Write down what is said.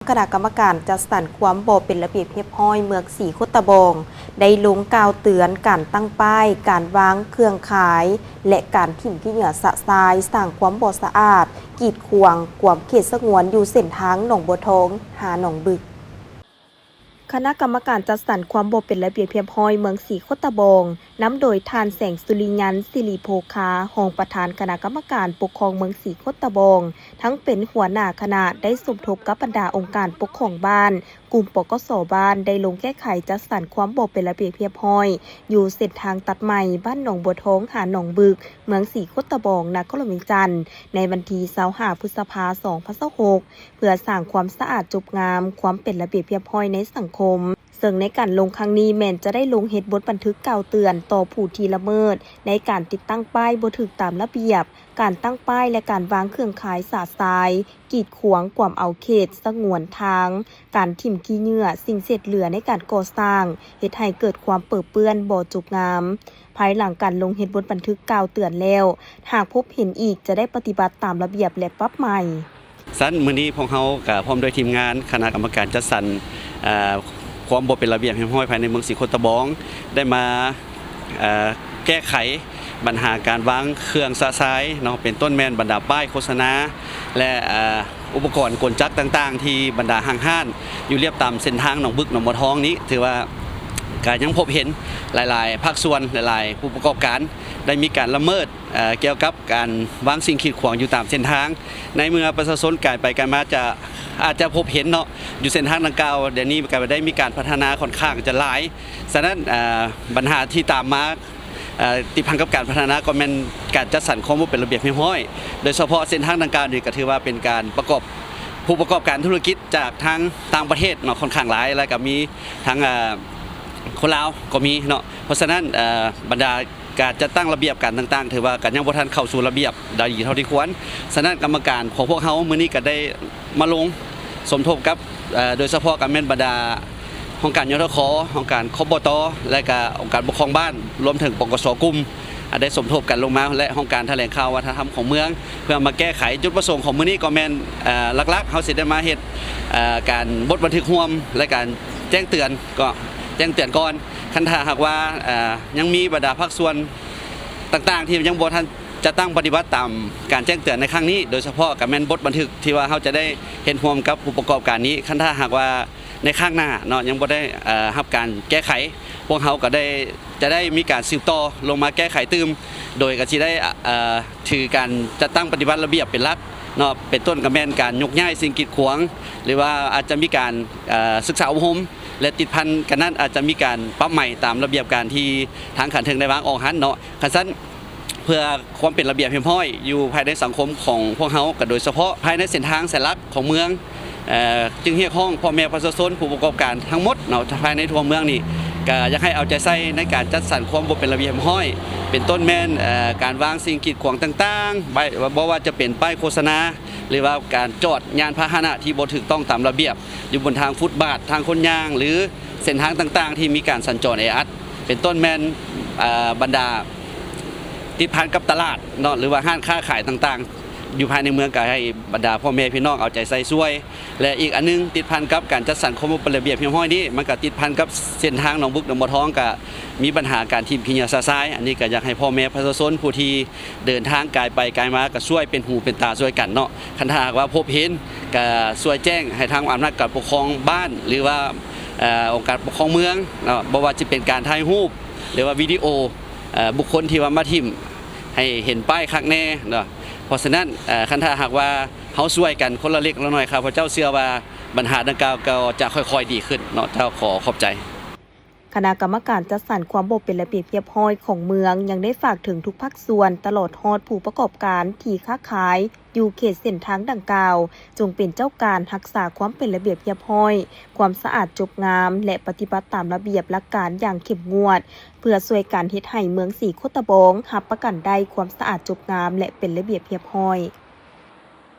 ຄະນະກຳມະການຈັດສັນຄວາມບໍ່ເປັນລະບຽບຮຽບຮ້ອຍເມືອງສີໂຄດຕະບອງ ໄດ້ລົງກ່າວເຕືອນການຕັ້ງປ້າຍ, ການວາງເຄື່ອງຂາຍ ແລະ ການຖິ້ມຂີ້ເຫຍື້ອຊະຊາຍ, ສ້າງຄວາມບໍ່ສະອາດ, ກີດຂວາງກວມເຂດສະຫງວນຢູ່ເສັ້ນທາງໜອງບົວທອງ ຫາໜອງບຶກ. ຄະນະກຳມະການຈັດສັນຄວາມບໍ່ເປັນລະບຽບຮຽບຮ້ອຍເມືອງສີໂຄດຕະບອງ ນຳໂດຍທ່ານ ແສງສຸລິຍັນ ສິລິໂພຄາ ຮອງປະທານຄະນະກຳມະການປົກຄອງເມືອງສີໂຄດຕະບອງ ທັງເປັນຫົວໜ້າຄະນະ ໄດ້ສົມທົບກັບບັນດາອົງການປົກຄອງບ້ານ, ກຸ່ມ ປກສ ບ້ານ ໄດ້ລົງແກ້ໄຂຈັດສັນຄວາມບໍ່ເປັນລະບຽບຮຽບຮ້ອຍ ຢູ່ເສັ້ນທາງຕັດໃໝ່ ບ້ານໜອງບົວທອງ ຫາໜອງບຶກ ເມືອງສີໂຄດຕະບອງ ນະຄອນຫຼວງວຽງຈັນ ໃນວັນທີຊາວຫ້າ ພຶດສະພາ ສອງພັນຊາວຫົກ ເພື່ອສ້າງຄວາມສະອາດຈົບງາມ, ຄວາມເປັນລະບຽບຮຽບຮ້ອຍໃນສັງຄົມ. ເຊິ່ງໃນການລົງຄັ້ງນີ້ແມ່ນຈະໄດ້ລົງເຮັດບົດບັນທຶກກ່າວເຕືອນຕໍ່ຜູ້ທີ່ລະເມີດໃນການຕິດຕັ້ງປ້າຍບໍ່ຖືກຕາມລະບຽບ, ການຕັ້ງປ້າຍ ແລະ ການວາງເຄື່ອງຂາຍຊະຊາຍ, ກີດຂວາງກວມເອົາເຂດສະຫງວນທາງ, ການຖິ້ມຂີ້ເຫຍື້ອ, ສິ່ງເສດເຫຼືອໃນການກໍ່ສ້າງ, ເຮັດໃຫ້ເກີດຄວາມເປິເປື້ອນ, ບໍ່ຈົບງາມ. ພາຍຫຼັງການລົງເຮັດບົດບັນທຶກກ່າວເຕືອນແລ້ວ, ຫາກພົບເຫັນອີກ ຈະໄດ້ປະຕິບັດຕາມລະບຽບ ແລະ ປັບໃໝ. ຊັ້ນມື້ນີ້ພວກເຮົາກະພ້ອມດ້ວຍທີມງານຄະນະກຳມະການຈັດສັນ ເອີ ຄວາມບໍ່ເປັນລະບຽບຮຽບຮ້ອຍພາຍໃນເມືອງສີໂຄດຕະບອງ ໄດ້ມາ ເອີ ແກ້ໄຂບັນຫາການວາງເຄື່ອງຊະຊາຍເນາະ ເປັນຕົ້ນແມ່ນບັນດາປ້າຍໂຄສະນາ ແລະ ເອີ ອຸປະກອນກົນຈັກຕ່າງໆ ທີ່ບັນດາຫ້າງຮ້ານຢູ່ລຽບຕາມເສັ້ນທາງໜອງບຶກ ໜອງບົວທອງນີ້ ຖືວ່າກະຍັງພົບເຫັນຫຼາຍໆພາກສ່ວນ ຫຼາຍໆຜູ້ປະກອບການ ໄດ້ມີການລະເມີດ ເອີ ກ່ຽວກັບການວາງສິ່ງກີດຂວາງຢູ່ຕາມເສັ້ນທາງ. ໃນເມື່ອປະຊາຊົນກາຍໄປກາຍມາຈະ ອາດຈະພົບເຫັນເນາະ ຢູ່ເສັ້ນທາງດັ່ງກ່າວ ດຽວນີ້ກໍໄດ້ມີການພັດທະນາຂ້ອນຂ້າງຈະຫຼາຍ. ສະນັ້ນ ເອີ ບັນຫາທີ່ຕາມມາ ເອີ ຕິດພັນກັບການພັດທະນາກໍແມ່ນການຈັດສັນຄວາມບໍ່ເປັນລະບຽບຮຽບຮ້ອຍ ໂດຍສະເພາະເສັ້ນທາງດັ່ງກ່າວນີ້ກໍຖືວ່າເປັນການປະກອບ ຜູ້ປະກອບການທຸລະກິດຈາກທາງຕ່າງປະເທດເນາະ ຂ້ອນຂ້າງຫຼາຍ ແລ້ວກໍມີທັງ ເອີ ຄົນລາວກໍມີເນາະ. ເພາະສະນັ້ນ ເອີ ບັນດາ ການຈັດຕັ້ງລະບຽບການຕ່າງໆ ຖືວ່າກໍຍັງບໍ່ທັນເຂົ້າສູ່ລະບຽບໄດ້ດີເທົ່າທີ່ຄວນ. ສະນັ້ນກຳມະການຂອງພວກເຮົາມື້ນີ້ກໍໄດ້ມາລົງສົມທົບກັບ ເອີ ໂດຍສະເພາະກໍແມ່ນບັນດາຫ້ອງການ ຍທຂ, ຫ້ອງການ ຄບຕ ແລະກະອົງການປົກຄອງບ້ານ ລວມເຖິງ ປກສ ກຸ່ມ ໄດ້ສົມທົບກັນລົງມາ ແລະ ຫ້ອງການຖະແຫຼງຂ່າວວັດທະນະທຳຂອງເມືອງ ເພື່ອມາແກ້ໄຂ. ຈຸດປະສົງຂອງມື້ນີ້ກໍແມ່ນ ເອີ ຫຼັກໆ ເຮົາຊິໄດ້ມາເຮັດ ເອີ ການບົດບັນທຶກຮ່ວມ ແລະ ການແຈ້ງເຕືອນ ກໍແຈ້ງເຕືອນກ່ອນ. ຄັນຖ້າຫາກວ່າ ເອີ ຍັງມີບັນດາພາກສ່ວນ ຕ່າງໆ ທີ່ຍັງບໍ່ທັນຈັດຕັ້ງປະຕິບັດຕາມການແຈ້ງເຕືອນໃນຄັ້ງນີ້ ໂດຍສະເພາະກໍແມ່ນບົດບັນທຶກທີ່ວ່າເຮົາຈະໄດ້ເຮັດຮ່ວມກັບຜູ້ປະກອບການນີ້. ຄັນຖ້າຫາກວ່າໃນຄັ້ງໜ້າເນາະ ຍັງບໍ່ໄດ້ ເອີ ຮັບການແກ້ໄຂ ພວກເຮົາກໍໄດ້ ຈະໄດ້ມີການສືບຕໍ່ລົງມາແກ້ໄຂຕື່ມ ໂດຍກໍຊິໄດ້ ເອີ ຖືການຈັດຕັ້ງປະຕິບັດລະບຽບເປັນຫຼັກເນາະ ເປັນຕົ້ນກໍແມ່ນການຍົກຍ້າຍສິ່ງກີດຂວາງ ຫຼືວ່າອາດຈະມີການ ເອີ ສຶກສາອົບຮົມ ແລະ ຕິດພັນກັນນັ້ນ ອາດຈະມີການປັບໃໝຕາມລະບຽບການທີ່ທາງຂັ້ນເທິງໄດ້ວາງອອກຫັ້ນເນາະ. ຄັນຊັ້ນ ເພື່ອຄວາມເປັນລະບຽບຮຽບຮ້ອຍຢູ່ພາຍໃນສັງຄົມຂອງພວກເຮົາ ກໍໂດຍສະເພາະພາຍໃນເສັ້ນທາງສາຍຫຼັກຂອງເມືອງ ເອີ ຈຶ່ງຮຽກຮ້ອງພໍ່ແມ່ປະຊາຊົນ ຜູ້ປະກອບການທັງໝົດເນາະ ພາຍໃນທົ່ວເມືອງນີ້ ກໍຢາກໃຫ້ເອົາໃຈໃສ່ໃນການຈັດສັນຄວາມບໍ່ເປັນລະບຽບຮຽບຮ້ອຍ ເປັນຕົ້ນແມ່ນ ເອີ ການວາງສິ່ງກີດຂວາງຕ່າງໆ ບໍ່ວ່າຈະເປັນປ້າຍໂຄສະນາ ຫຼືວ່າການຈອດຍານພາຫະນະທີ່ບໍ່ຖືກຕ້ອງຕາມລະບຽບ ຢູ່ບົນທາງຟຸດບາດ, ທາງຄົນຍ່າງ ຫຼື ເສັ້ນທາງຕ່າງໆ ທີ່ມີການສັນຈອນແອອັດ ເປັນຕົ້ນແມ່ນ ເອີ ບັນດາຕິດພັນກັບຕະຫຼາດເນາະ ຫຼືວ່າຮ້ານຄ້າຂາຍຕ່າງໆ ຢູ່ພາຍໃນເມືອງ ກໍໃຫ້ບັນດາພໍ່ແມ່ພີ່ນ້ອງເອົາໃຈໃສ່ຊ່ວຍ. ແລະ ອີກອັນໜຶ່ງ ຕິດພັນກັບການຈັດສັນຄວາມບໍ່ເປັນລະບຽບຮຽບຮ້ອຍນີ້ ມັນກໍຕິດພັນກັບເສັ້ນທາງໜອງບຶກ ໜອງບົວທອງ ກໍມີບັນຫາການຖິ້ມຂີ້ເຫຍື້ອຊະຊາຍ. ອັນນີ້ກໍຢາກໃຫ້ພໍ່ແມ່ປະຊາຊົນຜູ້ທີ່ ເດີນທາງກາຍໄປກາຍມາກໍຊ່ວຍເປັນຫູເປັນຕາຊ່ວຍກັນເນາະ. ຄັນຖ້າຫາກວ່າພົບເຫັນ ກໍຊ່ວຍແຈ້ງໃຫ້ທາງອຳນາດການປົກຄອງບ້ານ ຫຼືວ່າ ເອີ ອົງການປົກຄອງເມືອງເນາະ ບໍ່ວ່າຈະເປັນການຖ່າຍຮູບ ຫຼືວ່າວິດີໂອ ເອີ ບຸກຄົນທີ່ວ່າມາຖິ້ມ ໃຫ້ເຫັນປ້າຍຄັກແນ່ເນາະ. ເພາະສະນັ້ນ ເອີ ຄັນຖ້າຫາກວ່າເຮົາຊ່ວຍກັນຄົນລະເລັກລະໜ້ອຍ ຂ້າພະເຈົ້າເຊື່ອວ່າບັນຫາດັ່ງກ່າວກໍຈະຄ່ອຍໆດີຂຶ້ນເນາະ. ເຈົ້າ ຂໍຂອບໃຈ. ຄະນະກຳມະການຈັດສັນຄວາມບໍ່ເປັນລະບຽບຮຽບຮ້ອຍຂອງເມືອງ ຍັງໄດ້ຝາກເຖິງທຸກພາກສ່ວນ ຕະຫຼອດຮອດຜູ້ປະກອບການທີ່ຄ້າຂາຍຢູ່ເຂດເສັ້ນທາງດັ່ງກ່າວ ຈົ່ງເປັນເຈົ້າການຮັກສາຄວາມເປັນລະບຽບຮຽບຮ້ອຍ, ຄວາມສະອາດຈົບງາມ ແລະ ປະຕິບັດຕາມລະບຽບຫຼັກການຢ່າງເຂັ້ມງວດ ເພື່ອຊ່ວຍກັນເຮັດໃຫ້ເມືອງສີໂຄດຕະບອງຮັບປະກັນໄດ້ຄວາມສະອາດຈົບງາມ ແລະ ເປັນລະບຽບຮຽບຮ້ອຍ.